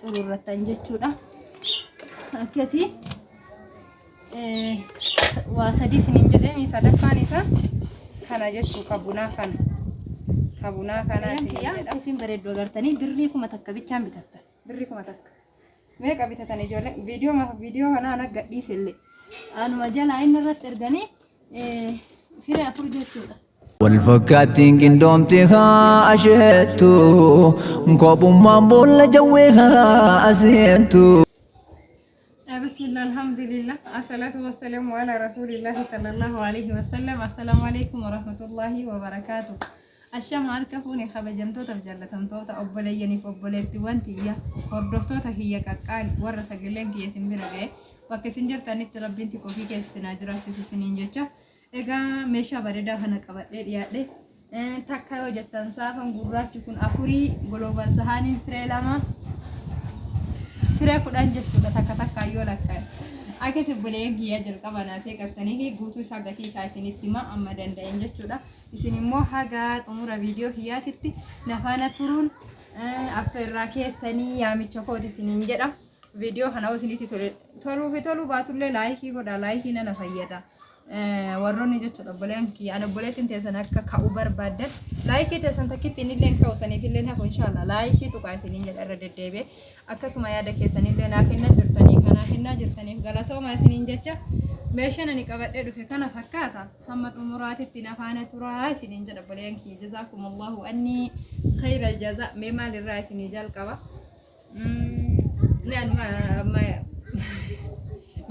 Xururrattan jechuudha. Akkasii waa sadii isiniin jedhee sadaffaan isaa kana jechuu ka bunaa kana. Ka bunaa kana isiniin jedha. Isin bareedduu agartanii birrii 1000 bichaan bitattan. Birrii 1000. Meeqa bitatan ijoollee? Viidiyoo viidiyoo kana ana gadhiise illee. Anuma jalaa inni irratti erganii firee afur jechuudha. Wal fakkaattiin qindoomti haa asheettu, kophummaan boolla jawwee haa aseentu. Bismillah, alhamdulillah, assalatu wassalamu ala rasulillahi sallallahu alaihi wasallam. Assalamu alaikum warahmatullahi wabarakatuh. Ashama harka fuune kabajamtootaaf jaallatamtoota obboleeyyaniif obboleettiiwwan tiyya hordoftoota kiyya qaqqaali warra sagaleen kiyya isin bira ga'e bakka isin jirtanitti rabbiin tikoo fi keessa isin haa jiraachisu isiniin jecha. Egaa meeshaa bareedaa kana qabadhee dhiyaadhe. Takka yoo jettan saafan gurraachi kun afurii global sahaaniin firee lama firee 10 jechuudha takka takkaan yoo lakkaa'e. Akkas obboleeyyan kiyyaa jalqaba naasee qabtanii fi guutuu isaa gatii isaa isinitti hima amma danda'een jechuudha. Isin immoo haga xumura viidiyoo kiyyaatitti na faana turuun affeerraa keessanii yaamicha kooti isiniin jedha. Viidiyoo kana yoo isinitti tole toluu fi toluu baatullee laayikii godha laayikii nana fayyada. Warroonni jechuudha obboleen kiyya ani obboleettiin teessan akka ka'u barbaaddan laayikii teessan takkitti innillee ka'u saniif illee hafu inshallah laayikii tuqaa isiniin jedha irra deddeebi'e akkasuma yaada keessanillee naa kennaa jirtanii kanaa kennaa jirtaniif galatoomaa isiniin jecha meeshaan ani qabadhee dhufe kana fakkaata hamma xumuraatitti na faana turaa isiniin jedha obboleen kiyya jazaakumullahu annii khayral jazaa mee maalirraa isinii jalqaba.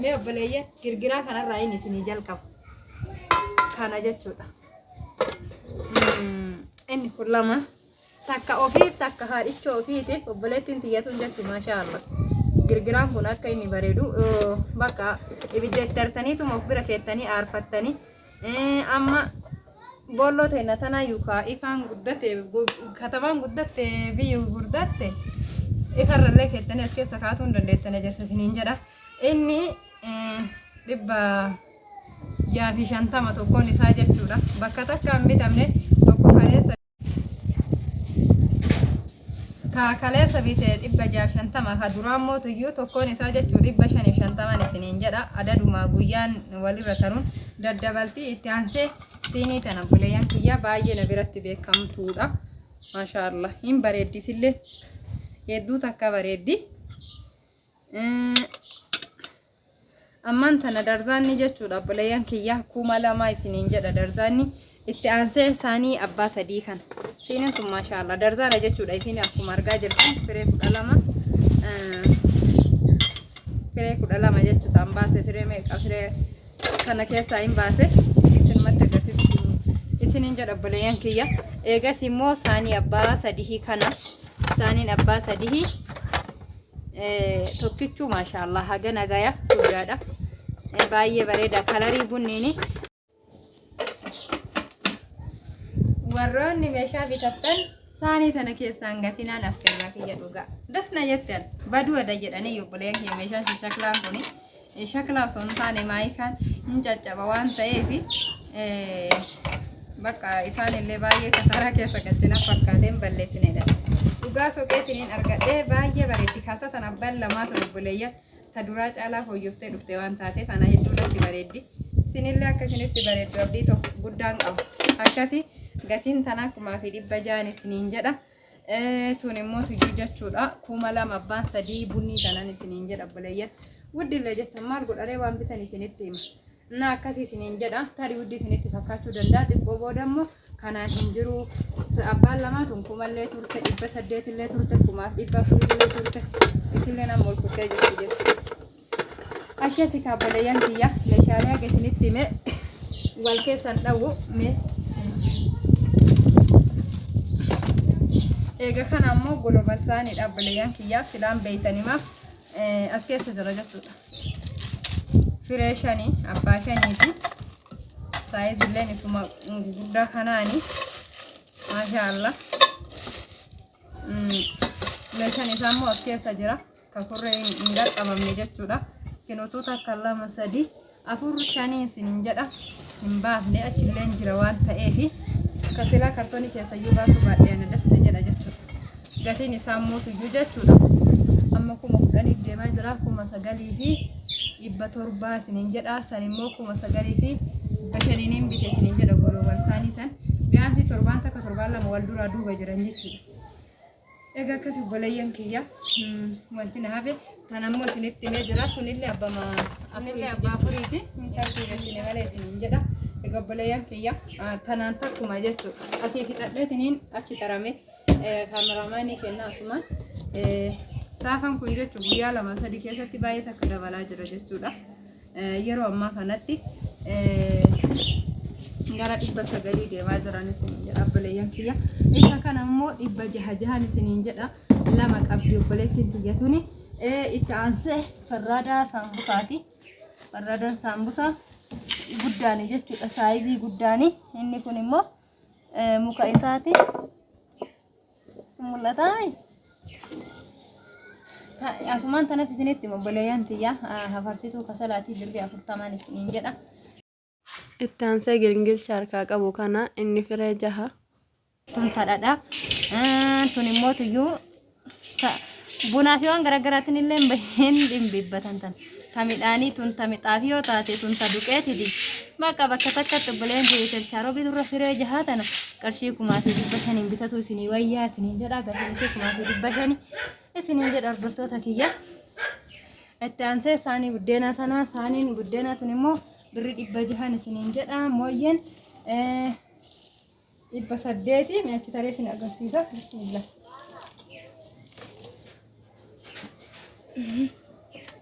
Mee obboleeyyan girgiraa kanarraa inni isinii jalqabu. Kana jechuudha. Inni kun lama. Takka ofiif takka haadhichoo ofiitiif obboleettiin tiyyatuun jechuun maashaa Allah. Girgiraan kun akka inni bareedu bakka ibidda itti hartaniituma of bira keettanii aarfattanii Amma boolloo teenna tanaa yuukaa ifaan guddate katamaan guddatte biyyi gurdatte ifarrallee keettanii as keessa kaatuu hin dandeettan ejersa isiniin jedha. Inni 650 tokkoon isaa jechuudha. Bakka takka hin bitamne tokko kaleessa Ka kaleessa bite 650 ka duraa mootuyyuu tokkoon isaa jechuu 550 isiniin jedha adaduma guyyaan walirra taruun daddabaltii itti aansee siinii tana buleeyyan kiyya baay'ee na biratti beekamtuudha. Maashaa Allah hin bareeddisillee hedduu takka bareeddi. Ammaan tana darzaanni jechuudha obboleeyyan kiyya 2000 isiniin jedha darzaanni itti aansee saanii abbaa sadii kana. Siiniin tun maashaallah darzaana jechuudha isin akkuma argaa jirtan firee 12 firee 12 jechuudha an baase firee meeqa firee kana keessaa hin baase isinumatti agarsiisu isiniin jedha obboleeyyan kiyya. Eegas immoo saanii abbaa sadii kana saaniin abbaa sadii Tokkichuu maashaallah haga nagaya guddaadha. Baay'ee bareeda kalarii bunniini. Warroonni meeshaa bitattan saanii tana keessaan gatinaan affeerraa kiyya dhugaa. Das na jettan baduu ada jedhanii obboleeyyan kiyya meeshaan shaklaan kuni shaklaa osoo hin taane maayikaan hin caccaba waan ta'eef bakka isaan illee baay'ee kasaaraa keessa galchina fakkaateen balleessinedha. Dhugaa soqeetiniin argadhee baay'ee bareeddi kaasa tan abbaan lamaa tun obboleeyyan ta duraa caalaa fooyyoftee dhufte waan taateef ana hedduu natti bareeddi. Isinillee akka isinitti bareeddu abdii tokko guddaan qaba. Akkasi gatiin tanaa 1600 isiniin jedha. Tun immoo tuyyuu jechuudha. 2000 abbaan sadii bunnii tanan isiniin jedha obboleeyyan. Wuddillee jettan maal godharee waan bitan isinitti hima. Na akkasii isiniin jedha. Tarii wuddii isinitti fakkaachuu danda'a. Xiqqoo booda immoo kanaan hin jiru. Abbaan lamaa tun kumallee turte 800llee turte 1400llee turte. Isillee nama ol kuttee jirti jechuudha. Akkasi kaa obboleeyyan kiyya meeshaalee haga isinitti hime wal keessan dhawwu mee. Eega kana ammoo global saaniidha obboleeyyan kiyya silaan beeytanimaaf as keessa jira jechuudha. Firee shanii abbaa shaniiti. Saayizilleen isuma gurguddaa kanaani. Maashaa Allah. Meeshaan isaa immoo as keessa jira. Ka kurree hin qaqqabamne jechuudha. Kinotuu takka lama sadi afur shanii isiniin jedha. Hin baafne achillee jira waan ta'eef ka silaa kartoonii keessayyuu baasuu baadhee ana dasta jedha jechuudha. Gatiin isaa immoo tuyyuu jechuudha. Amma 9700 isiniin jedha. San immoo 9500n bite isiniin jedha golobal saanii san. Biyaansi torbaan takka torbaan lama wal duraa duuba jiran jechuudha. Egaa akkas obboleeyyan kiyya wanti na hafe tan ammoo isinitti himee jira. Tunillee abbama afurii abbaa afuriiti. Hin tartiibessine malee isiniin jedha. Egaa obboleeyyan kiyya tanaan takkuma jechuudha. Asii fixadheetiniin achi tarame kaameraamaanii kenna asumaan. Saafan kun jechuun guyyaa lama sadii keessatti baay'ee takka dabalaa jira jechuudha. Yeroo ammaa kanatti gara 900 deemaa jiran isiniin jedha obboleeyyan kiyya. Isa kana immoo 600 jahan isiniin jedha. Lama qabdi obboleettiin tiyya tuni. Itti aansee farraadaa saambusaati. Farraadaan saambusaa guddaani jechuudha. Saayizii guddaani. Inni kun immoo muka isaati. Mul'ataa? Asumaan tanas isinitti obboleeyyan tiyya hafarsituu kasalaatii birrii 40n isiniin jedha. Itti aansee gingilcha harkaa qabu kana inni firee jaha. Tun tadhadha. Tun immoo tuyyuu bunaa fi waan garaagaraatiin illee hin dhimbiibbatan tan. Ta midhaanii tun ta mixaafii yoo taate tun ta duqeetiti. Bakka bakka takkatti obboleeyyan kiyya cherchaaroo biturra firee jahaa tana qarshii 5500n bitatu isinii wayyaa isiniin jedha. Gatiin isii 5500 isiniin jedha hordoftoota kiyya. Itti aansee saanii buddeenaa tanaa saaniin buddeenaa tun immoo birri 600n isiniin jedha. Mooyyeen 800 mee achi taree isin agarsiisa. Bismillah.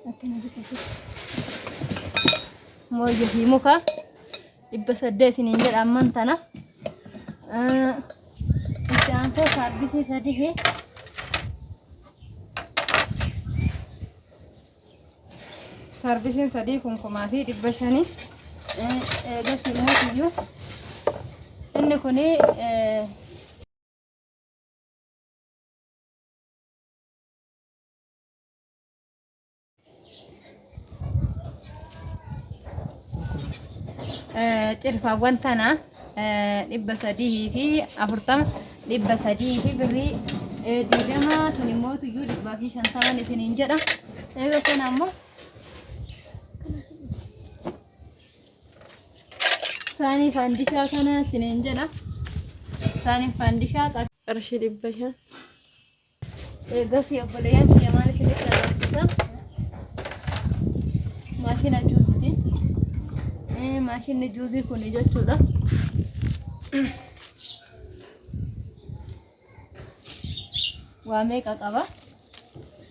Akkana siqatu. Mooyya fi muka 800 isiniin jedha amman tana. Itti aansee saarbisii sadii Saarvisiin sadii kun 1500. Eegas immoo iyyuu inni kun cirfaawwan tana 340 300 fi birrii 20 tun immoo tuyyuu 150n isiniin jedha. Eega kana ammoo saanii faandishaa kana isiniin jedha. Saanii faandishaa qarshii 500. Eegasii obboleeyyan kiyya maal isinitti agarsiisa? Maashina juuziiti. Maashinni juuzii kun jechuudha. Waa meeqa qaba?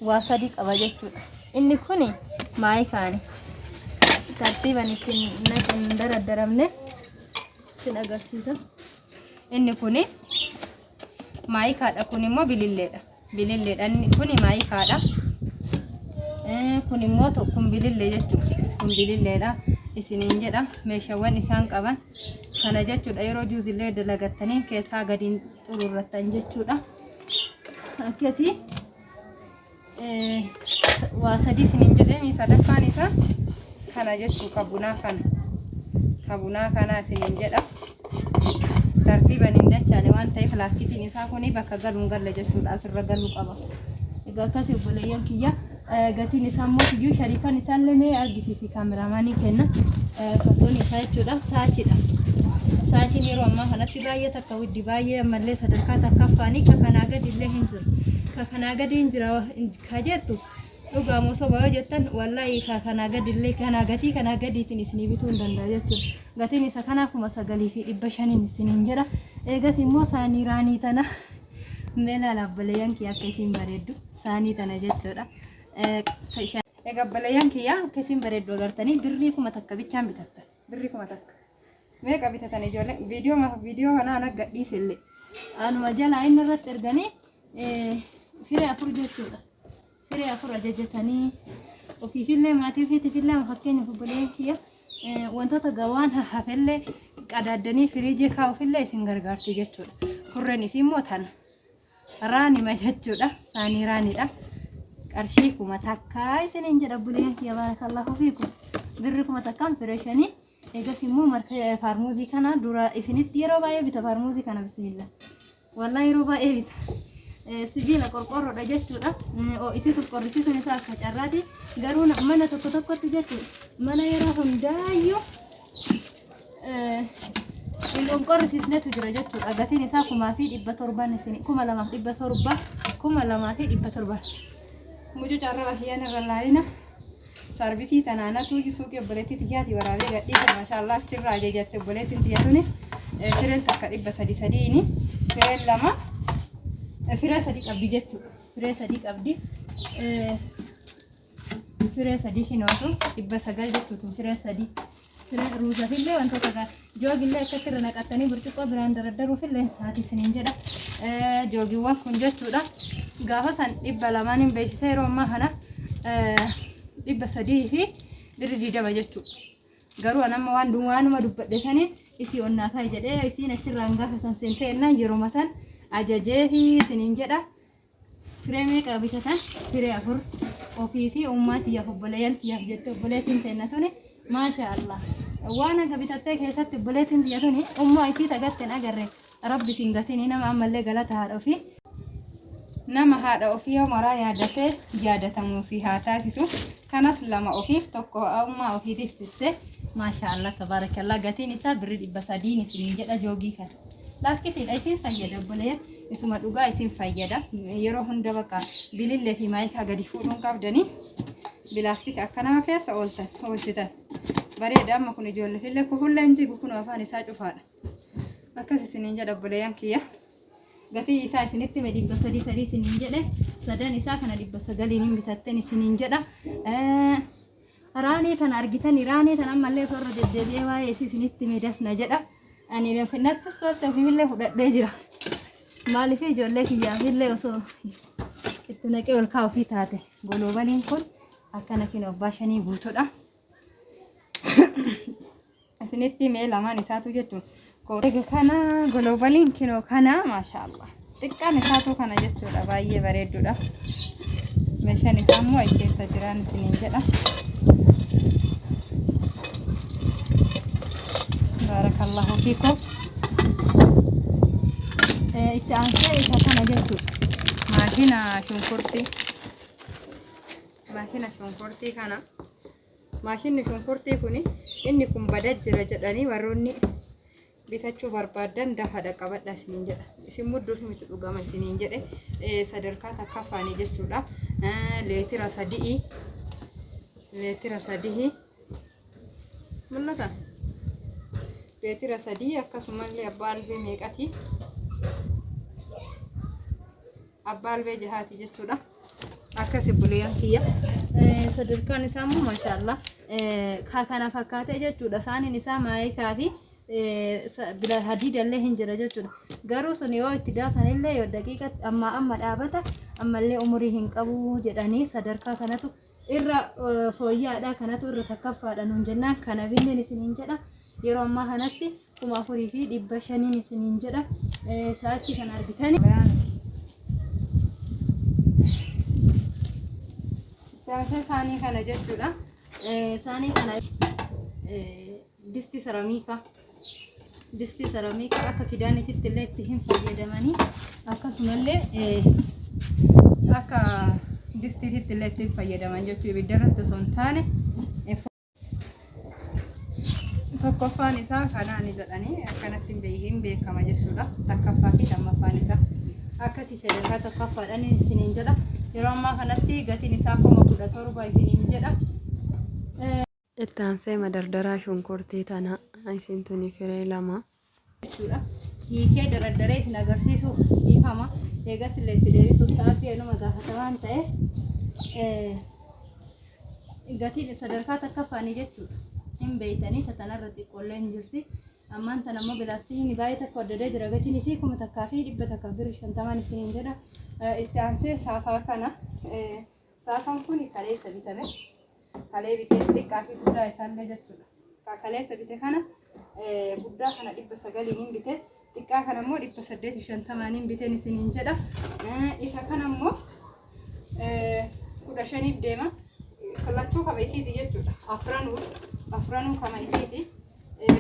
Waa sadii qaba jechuudha. Inni kun maayikaani. Tartiiban ittiin hin daraddaramne isin agarsiisa. Inni kun maayikaadha. Kun immoo bililleedha. Bililleedha. Inni kun maayikaadha. Kun immoo kun bilillee jechuudha. Kun bililleedha. Isiniin jedha meeshaawwan isaan qaban kana jechuudha. Yeroo juuzillee dalagattanii keessaa gadi xururrattan jechuudha. Akkasii waa sadii isiniin jedhee sadaffaan isaa kana jechuu ka bunaa kana. Ka bunaa kana isiniin jedha. Tartiiban hin dachaane waan ta'eef laastikiin isaa kun bakka galu hin galle jechuudha. Asirra galuu qaba. Egaa akkasii obboleeyyan kiyya gatiin isaa immoo kiyyuu shariikaan isaallee mee argisiisi kaameraamaanii kenna. Kartoonii isaa jechuudha. Saachiidha. Saachiin yeroo ammaa kanatti baay'ee takka widdi baay'ee ammallee sadarkaa takkaffaanii ka kanaa gadi illee hin jiru. Ka kanaa gadi hin jira ka jettu Dhugaa moo soba yoo jettan wallaahi ka kanaa gadillee kanaa gatii kanaa gadiitiin isinii bituu hin danda'a jechuudha. Gatiin isa kanaa 9500n isiniin jedha. Eegas immoo saanii raanii tana mee ilaala obboleeyyan kiyya akka isiin bareeddu saanii tana jechuudha. Egaa obboleeyyan kiyya akka isiin bareeddu agartanii birrii 1000 bichaan bitattan. Birrii 1000. Meeqa bitatan ijoollee? Viidiyoo viidiyoo kanaa ana gadhiise illee. Anuma jalaa inni irratti erganii firee afur jechuudha. Firee afur ajajatanii ofiifillee maatii ofiitiifillee fakkeenyaaf obboleeyyan kiyya wantoota gawaan hafellee qadaaddanii firiijii kaa'uufillee isin gargaarti jechuudha. Kurreen isii immoo tana. Raanima jechuudha. Saanii raanidha. Qarshii 1000 isiniin jedha obboleeyyan kiyya baarakallahu fiikum. Birri 1000n firee shanii. Eegas immoo marka faarmuuzii kana dura isinitti yeroo baay'ee bita faarmuuzii kana bismillah. Wallahi yeroo baay'ee bita. Sibiila qorqoorroodha jechuudha. Ho'isiisuuf qorrisiisuun isaa akka carraati. Garuu mana tokko tokkotti jechuudha. Mana yeroo hundaayyuu hin qorrisiisnetu jira jechuudha. Gatiin isaa 1700 isin 2700, 2700. Mucuca arraba kiyyaan irra laalina. Saarbisii tanaanatu suuqii obboleettii tiyyaati waraabee gadhiise, maashaallah, achirraa ajajatte obboleettiin tiyya tuni. Fireen takka 300 sadiini. Fireen lama firee sadii qabdi jechuudha. Firee sadii qabdi. Firee sadii kinootu 900 jechuutu firee sadii. Firee ruuzafillee wantoota joogillee akkatti irra naqattanii burcuqqoo biraan daraddaruufillee taati isiniin jedha. Joogiiwwan kun jechuudha. Gaafa san 200 hin beeksisa, yeroo ammaa kana 300 fi birri 20 jechuudha. Garuu an amma waan waanuma dubbadhe saniin isii onnaa kaa'e jedhee isiin achirraan gaafa san seentee jennaan yeruma san ajajee fi isiniin jedha. Firee meeqa bitatan? Firee afur. Ofii fi ummaa tiyyaaf, obboleeyyan tiyyaaf jette obboleettiin teenna tuni. Maasha Allah. Waan haga bitattee keessatti obboleettiin tiyya tuni ummaa isii tagatte hin agarre. Rabbi isin gatini nama ammallee galata haadha ofii. Nama haadha ofii yoo maraa yaadatee yaadatamuu si haa taasisu. Kanas lama ofiif, tokko ummaa ofiitiif bitte. Maasha Allah, tabaarakallah, gatiin isaa birri 300n isiniin jedha joogii kana. Laaskitiidha, isin fayyada obboleeyyan. Isuma dhugaa isin fayyada. Yeroo hunda bakka bilillee fi maayikaa gadi fuudhuun qabdanii bilaastika akkanaa keessa ooltan oolchitan. Bareeda, amma kun ijoolleef illee kufullee hin jigu, kun afaan isaa cufaadha. Akkas isiniin jedha obboleeyyan kiyya. Gatii isaa isinitti hime, 300 sadii isiniin jedhe, sadan isaa kana 900n hin bitatten isiniin jedha. Raanee tana argitanii, raanee tana ammallee osoo irra deddeebi'ee waa'ee isii isinitti hime dasna jedha. Ani nattis tolte, ofiifillee fudhadhee jira. Maaliif ijoollee kiyyaafillee osoo itti naqee ol kaa'u ofii taate. Goloobaliin kun akkana kinoo abbaa shanii guutuudha. Isinitti himee lamaan isaatu jechuun. Egaa kana goloobaliin kinoo kana, maashaallah. Xiqqaan isaatu kana jechuudha, baay'ee bareedduudha. Meeshaan isaa immoo achi keessa jiraan isiniin jedha. Baarakallahu fiikum. Itti aansee isa kana jechuudha. Maashina shunkurtii. Maashina shunkurtii kana. Maashinni shunkurtii kun inni kun bada jira jedhanii warroonni bitachuu barbaadan dafadha qabadha isiniin jedha. Isin mudduuf miti, dhugama isiniin jedhe, sadarkaa takkaffaanii jechuudha. Leetira sadii, leetira sadii mul'ata. Leetira sadii akkasumallee abbaa albee meeqati? Abbaa albee jahaati jechuudha. Akkasi buleeyyan kiyya. Sadarkaan isaa immoo maashaallah ka kana fakkaatee jechuudha. Saaniin isaa maayikaa fi bila hadiidallee hin jira jechuudha. Garuu sun yoo itti daakanillee yoo daqiiqa ammaa amma dhaabata, ammallee umurii hin qabu jedhanii, sadarkaa kanatu irra fooyya'aadha, kanatu irra takkaffaadha nuun jennaan kana binneen isiniin jedha. Yeroo ammaa kanatti 4500n isiniin jedha. Sa'aatii kana argitani. Itti saanii kana jechuudha. Saanii kana disti saramiikaa. Disti saramiikaa akka kidaanititti illee itti hin fayyadamanii, akkasumallee akka distiititti illee itti fayyadaman jechuu, ibidda irratti osoo hin taane. Tokkoffaan isaa kanaani jedhanii akkanatti hin beekama jechuudha. Takkaffaa fi lammaffaan isaa akkasii sadarkaa tokkoffaadhaan isiniin jedha. Yeroo ammaa kanatti gatiin isaa 17,000 isiniin jedha. Itti aansee madardaraa shunkurtii tana, isin tuni firee lama. Jechuudha. Hiikee daraddaree isin agarsiisuuf dhiifama. Eegas illee itti deebisuuf ta'aatti enuma gaafata waan ta'eef gatiin sadarkaa takkaffaanii jechuudha. Hin beeytanii, satanarra xiqqoollee hin jirti. Ammaan tana immoo bilaastikni baay'ee tokko addadee jira. Gatiin isii 1150 birri isiniin jedha. Itti aansee saafaa kana. Saafaan kun kaleessa bitame. Kalee bitee xiqqaa fi guddaa isaallee jechuudha. Kaleessa bite kana guddaa kana 900n hin bite. Xiqqaa kana immoo 850n hin biteen isiniin jedha. Isa kana immoo 15f deema. Lachuu kama isiiti jechuudha. Afranuu afranuu kama isiiti.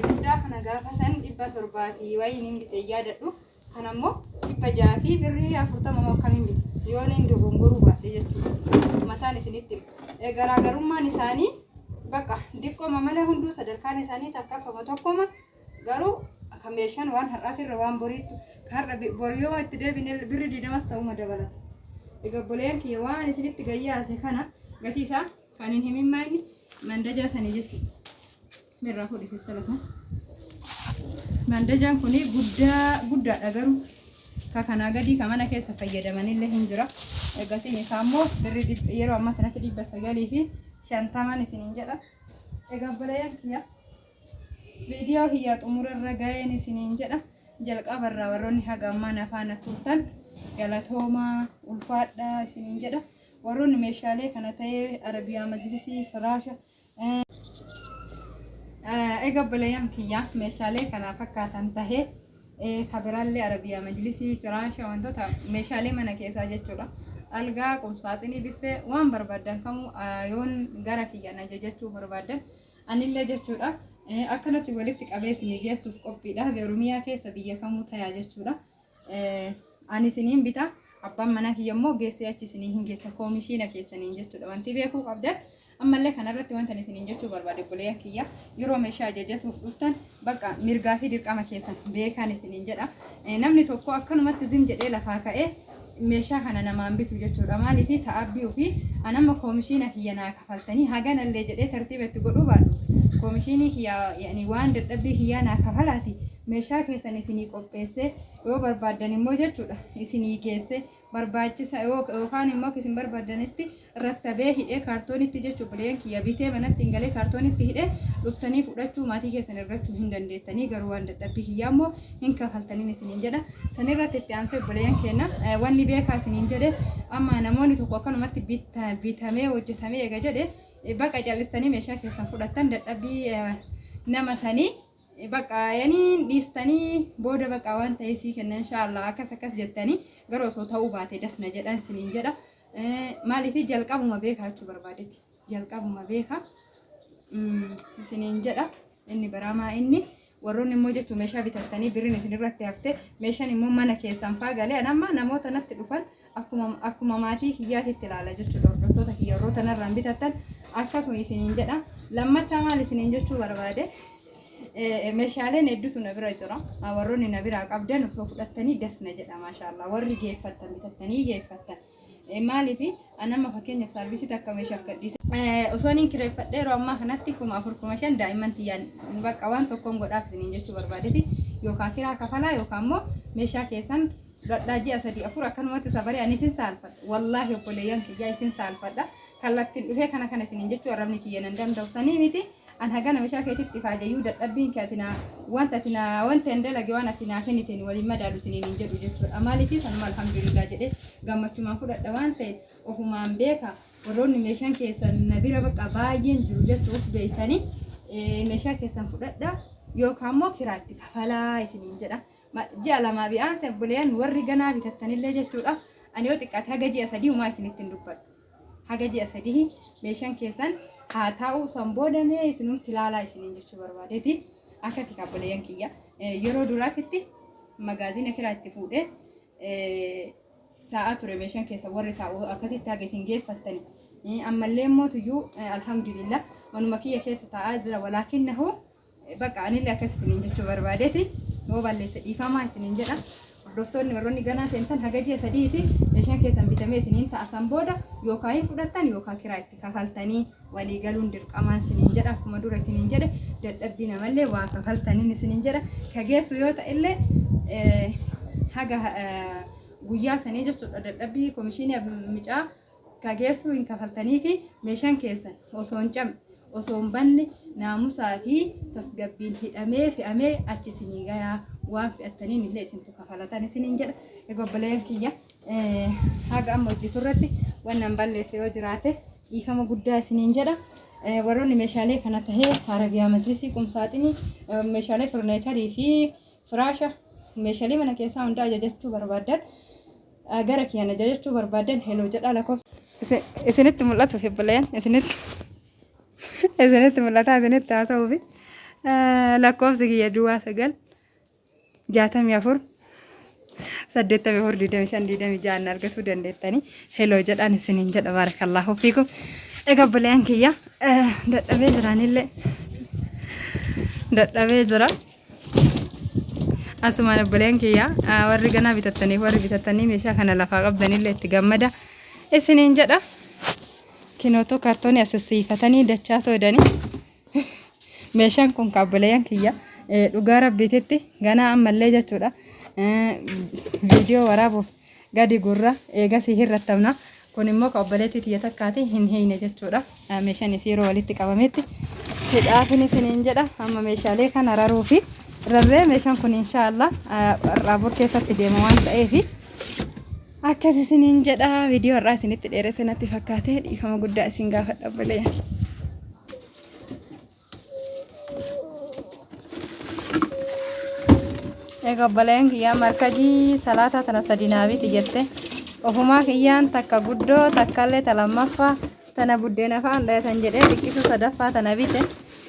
Guddaa kana gaafa san 700 fi wayiin hin bite yaadadhu. Kana immoo 600 fi birrii 40 moo akkamiin bite yoon hin dogongoruu baadhe jechuudha. Mataan isinitti hima. Garaagarummaan isaanii bakka diqqooma malee hunduu sadarkaan isaanii takkaffama tokkoma garuu kan meeshaan waan har'aatirra waan boriitti kan har'a bori yoo itti deebine birri 20s ta'uma dabalata. Egaa obboleeyyan kiyya waan isinitti gayyaase kana gatii isaa kan hin himin maayini mandajaa sanii jechuudha. Mirraa fuudhi keessa lafa. Mandajaan kun guddaa guddaadha garuu ka kanaa gadii ka mana keessa fayyadamanillee hin jira. Gatiin isaa immoo birri yeroo ammaa kanatti 950n isiniin jedha. Egaa obboleeyyan kiyya viidiyoo kiyya xumurarra ga'een isiniin jedha. Jalqaba irraa warroonni haga ammaa na faana turtan galatoomaa ulfaadhaa isiniin jedha. Warroonni meeshaalee kana ta'ee Arabiyaa majlisii firaasha Egaa obboleeyyan kiyya meeshaalee kana fakkaatan tahee ka biraallee Arabiyaa majlisii firaasha wantoota meeshaalee mana keessaa jechuudha. Algaa, qumsaaxinii, biffee waan barbaaddan kamuu yoon gara kiyyaan ajajachuu barbaaddan anillee jechuudha. Akkanatti walitti qabee isinii geessuuf qophiidha. Oromiyaa keessa biyya kamuu tayaa jechuudha. Ani isiniin bita abbaan manaa kiyya immoo geessee achi isinii hin geessa koomishiina keessaniin jechuudha. Wanti beekuu qabdan ammallee kanarratti wanta ani isiniin jechuu barbaade obboleeyyan kiyya yeroo meeshaa ajajatuuf dhuftan bakka mirgaa fi dirqama keessan beekaan isiniin jedha. Namni tokko akkanumatti zim jedhee lafaa ka'ee meeshaa kana namaan bitu jechuudha. Maaliif ta'abbii ofii anamma koomishiina kiyya naa kafaltanii haganallee jedhee tartiiba itti godhuu baadhu koomishiinii kiyya yani waan dadhabbii kiyyaa naa kafalaati meeshaa keessan isinii qopheessee yoo barbaaddan immoo jechuudha isinii geesse barbaachisa yookaan immoo akka isin barbaaddanitti rattabee hidhee kaartoonitti jechuudha obboleeyyan kiyya bitee manatti hin galee kaartoonitti hidhee dhuftanii fudhachuu maatii keessan ergachuu hin dandeettanii garuu waan dadhabbii kiyyaa immoo hin kafaltaniin isiniin jedha sanirratti itti aansee obboleeyyan keenya wanni beekaa isiniin jedhe amma namoonni tokko akkanumatti bitamee hojjetamee eega jedhe baqa callistanii meeshaa keessan fudhattan dadhabbii nama sanii Baqa yani dhiistanii booda baqa waan ta'e sii kenna inshaallah akkas akkas jettanii garuu osoo ta'uu baate das na jedhan siniin jedha. Maaliif jalqabuma beekaa jechuu barbaadetti jalqabuma beekaa isiniin jedha inni baraamaa inni warroonni immoo jechuun meeshaa bitattanii birriin isin irratti hafte meeshaan immoo mana keessan faa galee an amma namoota natti dhufan akkuma akkuma maatii kiyyaatitti ilaala jechuudha hordoftoota kiyya warroota narraan bitattan akkasuma isiniin jedha lammataa maal isiniin jechuu barbaade Meeshaaleen hedduutu na bira jira. Warroonni na biraa qabdan osoo fudhattanii das na jedha maashaallah. Warri geeffattan bitattanii geeffattan. Maaliif an amma fakkeenyaaf saarvisii takka meeshaaf gadhiise. Osoo niin kireeffadhe yeroo ammaa kanatti 4000 5000 daa'imman tiyyaan bakka waan tokkoon godhaaf isiniin jechuu barbaadeti. Yookaan kiraa kafalaa yookaan immoo meeshaa keessan fudhadhaa ji'a sadii afur akkanumatti sabaree ani isin saalfadha. Wallaahi obboleeyyan kiyyaa isin saalfadha. Kallattiin dhufee kana kana isiniin jechuu arrabni kiyya nan danda'u sanii miti. An hagana meshaa keetitti ifaajayyuu dadhabbiin kee ati naa wanta ati naa wanta hin dalage waan ati naa kenniteen waliin madaalu isiniin hin jedhu jechuudha. Maaliif sanuma alhamdulillah jedhee gammachumaan fudhadha waan ta'e ofumaan beeka warroonni meeshaan keessan na bira bakka baay'een jiru jechuuf beektanii meeshaa keessan fudhadha yookaan immoo kiraa itti kafalaa isiniin jedha. Ji'a lamaa bi'aansa obboleeyyan warri ganaa bitattanillee jechuudha. Ani yoo xiqqaate haga ji'a 3 homaa isinitti hin dubbadhu. Haga ji'a sadihi meeshaan keessan haa taa'u san booda mee isinumti ilaalaa isiniin jechuu barbaadeeti. Akkasi kaa obboleeyyan kiyya. Yeroo duraatitti magaazina kiraa itti fuudhee taa'aa ture meeshaan keessan warri taa'u akkasitti haga isin geeffattani. Ammallee immoo tuyyuu alhamdulillah manuma kiyya keessa taa'aa jira walaakinnahu Baqa anillee akkas isiniin jechuu barbaadeeti. Yoo balleesse dhiifamaa isiniin jedha. Hordoftoonni warroonni ganaa seentan haga ji'a sadiiti meeshaan keessan bitamee isiniin ta'a san booda yookaan hin fudhattan yookaan kiraa itti kafaltanii walii galuun dirqamaan isiniin jedha. Akkuma dura isiniin jedhe dadhabbii namallee waa kafaltaniin isiniin jedha. Ka geessu yoo ta'ellee haga guyyaa sanii jechuudha dadhabbii komishinii micaa ka geessuu hin kafaltaniifi meeshaan keessan osoo hin cabne, osoo hin banne naamusaa fi tasgabbiin hidhamee fe'amee achi isinii gayaa waan fe'attaniin illee isintu kafalatan isiniin jedha. Egaa obboleeyyan kiyya haga amma hojjetu irratti wannan balleesse yoo jiraate dhiifama guddaa isiniin jedha. Warroonni meeshaalee kana tahee Arabiyaa majlisii, qumsaaxinii, meeshaalee furneecharii fi firaasha meeshaalee mana keessaa hundaa ajajachuu barbaaddan gara kiyyaan ajajachuu barbaaddan heloo jedhaa lakkoofsa isinitti mul'atuuf obboleeyyan isinitti isinitti mul'ataa isinitti haasa'uuf lakkoofsi kiyya duwwaa 9 64 84 25 26 na argatuu dandeettanii heloo jedhaan isiniin jedha baarakallaahu fiikum. Egaa obboleeyyan kiyya dadhabee jiraanillee dadhabee jira. Asumaan obboleen kiyya warri ganaa bitattaniif warri bitattanii meeshaa kana lafaa qabdanillee itti gammada isiniin jedha. Kinootuu kaartoonii asessiifatanii dachaa soodanii meeshaan kun ka obboleeyyan kiyya dhugaa rabbiititti ganaa ammallee jechuudha. Viidiyoo waraabuuf gadi gurra eegasii hin rattabna. Kun immoo ka obboleettii tiyya takkaati hin hiine jechuudha. Meeshaan isii yeroo walitti qabametti hidhaafin isiniin jedha. Amma meeshaalee kana raruu fi rarree meeshaan kun inshaallah har'aa bor keessatti deema waan ta'eef akkas isiniin jedha. Viidiyoo har'aa isinitti dheeresse natti fakkaate dhiifama guddaa isin gaafadha obboleeyyan. Egaa obboleen kiyyaa markajii salaataa tana sadi naa biti jette. Ofumaa kiyyaan takka guddoo takkallee ta lammaffaa tana buddeena fa'aan dhayatan jedhee xiqqisuu sadaffaa tana bite.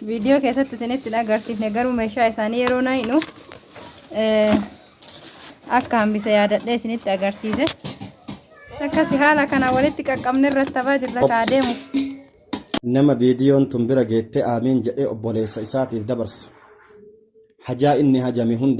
Viidiyoo keessatti isinitti hin agarsiifne garuu meeshaa isaanii yeroo naynu akka hambise yaadadhee isinitti agarsiise. Akkasi haala kana walitti qaqqabne irratti taphaa jirra kaa deemu. Nama viidiyoon tun bira geettee aamiin jedhee obboleessa isaatiif dabarse. Hajaa inni hajame hunda.